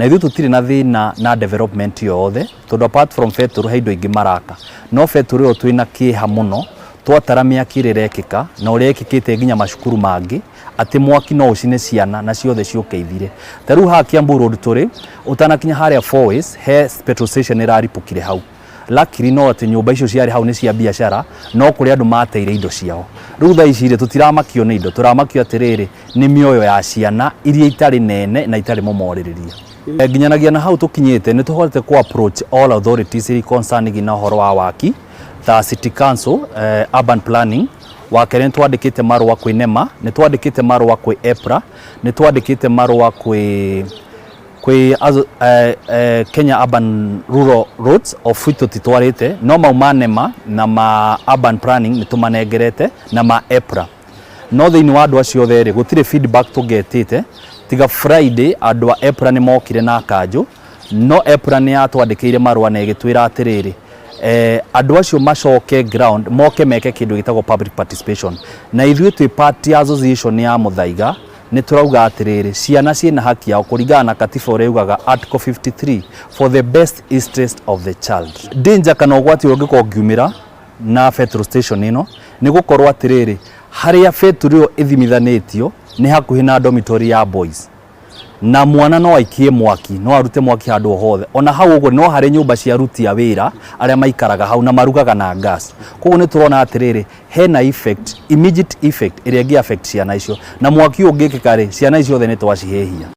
Na ithuĩ tũtirĩ na thĩna na development yothe, tondũ apart from betũrũ he indo ingĩ maraka, no betũrũ ĩyo twĩna kĩeha mũno twatara mĩaki ĩrĩa ĩrekĩka na ũrĩa ĩkĩkĩte nginya macukuru mangĩ, atĩ mwaki no ũcine ciana na ciothe ciũke ithire. Ta rĩu haha Kiambu Road tũrĩ, ũtanakinya harĩa Four Ways, he petrol station ĩraripũkire hau. Luckily no atĩ nyũmba icio ciarĩ hau nĩ cia biacara, no kũrĩ andũ mateire indo ciao. Rĩu thaa ici rĩ, tũtiramakio nĩ indo, tũramakio atĩrĩrĩ, nĩ mĩoyo ya ciana iria itarĩ nene na itarĩ mũmorĩrĩria. Nginyanagia na hau tũkinyĩte, nĩ tũhotete kũ approach all authorities iria concerning na ũhoro wa waki, ta City Council, urban planning. Wa kerĩ, nĩ twandĩkĩte marũa kwĩ NEMA, nĩ twandĩkĩte marũa kwĩ EPRA, nĩ twandĩkĩte marũa kwĩ Kenya Urban Rural Roads, of which tũtitwarĩte, no mau ma NEMA na ma urban planning nĩ tũmanengerete, na ma EPRA. No thĩinĩ wa andũ acio othe rĩ, gũtirĩ feedback tũgetĩte, tiga Friday andũ a EPRA nĩ mokire na kanjũ. No EPRA nĩ yatwandĩkĩire marũa na ĩgĩtwĩra atĩrĩrĩ, andũ acio macoke ground, moke meke kĩndũ gĩtagwo public participation. Na ithuĩ twĩ part ya association ya Mũthaiga, nĩ tũrauga atĩrĩrĩ, ciana ciĩna haki yao kũringana na katiba ũrĩa yugaga, article 53, for the best interest of the child. Danger kana ũgwati ũrĩa ũngĩkorwo ũngiumĩra na petrol station ĩno nĩ gũkorwo atĩrĩrĩ, harĩa betũrũ ĩyo ĩthimithanĩtio nĩ hakuhĩ na dormitory ya boys, na mwana no aikie mwaki, no arute mwaki handũ o hothe. Ona hau ũguo no harĩ nyũmba cia aruti a wĩra arĩa maikaraga hau na marugaga na gas. Koguo nĩ tũrona atĩrĩrĩ, hena effect, immediate effect ĩrĩa ĩngĩ affect ciana icio, na mwaki ũyũ ũngĩkĩka rĩ, ciana icio othe nĩ twacihĩhia.